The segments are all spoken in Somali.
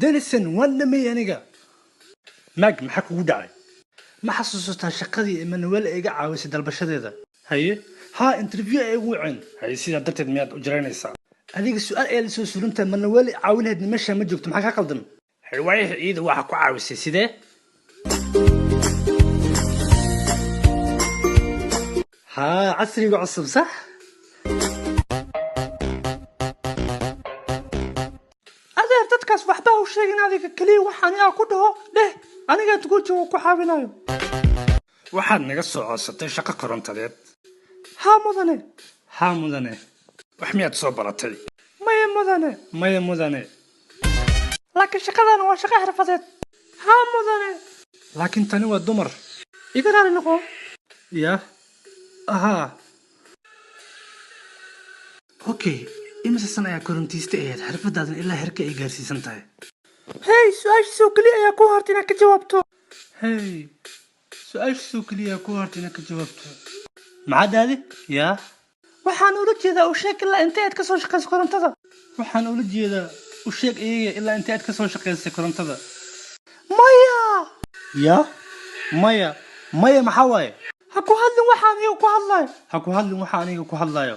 Denison waan dhameeyey aniga. Maag, maxaa kugu dhacay? Ma xasuusataa shaqadii Emmanuel ee iga caawisay dalbashadeeda? Haye, haa, interview ay igu waceen. Haye, sidaa darteed miyaad u jaraynaysaa? Adiga su-aal ayaa lasoo sulintaa. Manuel caawin lahayd meesha ma joogto, maxaa kaa qaldan? Waayaha iyada waxa ku caawisay sidee? Haa, casriga cusub, sax. Adeer, dadkaas waxba u sheegin. Adiga keliya wax anigaa ku dhaho dheh, anigaa ku joogo, ku caawinayo. Waxaad naga soo codsatay shaqo korontadeed. Haa mudane. Haa mudane. Wax miyaad soo baratay? Maya mudane. Maya mudane. Laakiin shaqadan waa shaqo xirfadeed. Haa mudane. Laakiin tani waa dumar. Iga raali noqo. Ya ahaa, okay. Imise san ayaa korontiiste ahayd, xirfadaadan ilaa herka ay gaarsiisan tahay? Hey, su-aashiisoo keliya ayaa ku hartay inaad ka jawaabto. Hey, su-aashiisoo keliya ayaa ku hartay inaad ka jawaabto. Maxaa daadi? Yaa, waxaan ula jeedaa, u sheeg ilaa intee aad ka soo shaqaysay korontada. Waxaan ula jeedaa, u sheeg iyaga ilaa intee aad ka soo shaqaysay korontada. Maya. Ya, maya, maya, maxaa waaye? Ha ku hadlin waxa aniga ku hadlayo. Ha ku hadlin waxa aniga ku hadlayo.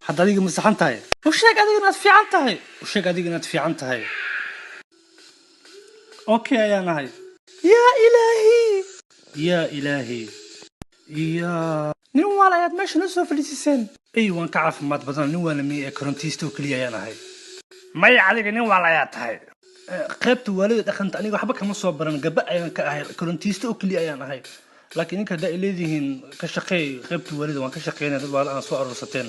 Hadda adiga ma saxan tahay? U sheeg adiga inaad fiican tahay. U sheeg adiga inaad fiican tahay. Okay ayaan ahay. Yaa ilaahi, yaa ilaahi, yaa nin waal ayaad meesha noo soo fadhiisiseen. Ey, waan ka caafimaad badan nin waala miya ee korontiista oo keliya ayaan ahay. Maya, adiga nin waal ayaa tahay. Qaybta waalida dhaqanta aniga waxba kama soo baran, gaba ayaan ka ahay, korontiista oo keliya ayaan ahay. Laakiin ninka haddaa ay leedihiin ka shaqeey qaybta waalida, waan ka shaqeynaya. Dad waala aan soo aruursateen.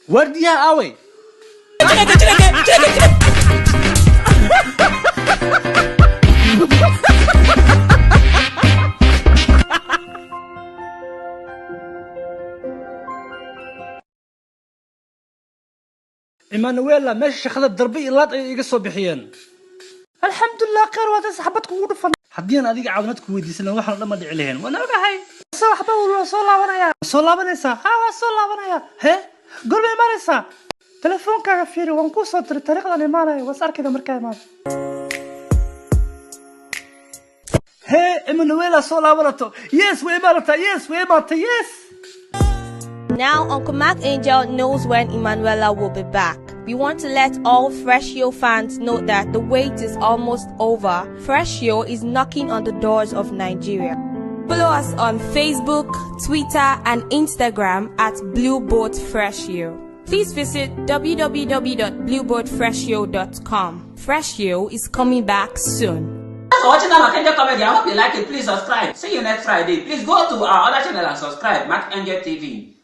Waardiyaha aaway? Chineke, Chineke, Chineke. Emanuela, meesha shaqada darbe iyo laad ayay iga soo bixiyeen. Alxamdulilah, khayr waad saxabad kugu dhufan. Haddii aan adiga caawinad ku weydiisan lahaa, waxaan dhan ma dhici lahayn. Waan ogahay. Se waxba waa soo laabanaya. Soo laabanaysaa? Haa, waa soo laabanaya. Hee, goorma imaanaysaa? Telefoonkaaga fiiri, waan kuu soo diray taariikhdan imaanaya. Was arkayda markaa imaado. Hee, Emanuela soo laabanato. Yes, way imaanataa. Yes, way imaatay. Yes. Now, Uncle Mark Angel knows when Emanuela will be back. We want to let all Freshio fans know that the wait is almost over. Freshio is knocking on the doors of Nigeria. Follow us on Facebook, Twitter, and Instagram at Blueboat Freshio. Please visit www.blueboatfreshio.com. Freshio is coming back soon. Thanks for watching that Mark Angel Comedy. I hope you like it. Please subscribe. See you next Friday. Please go to our other channel and subscribe, Mark Angel TV.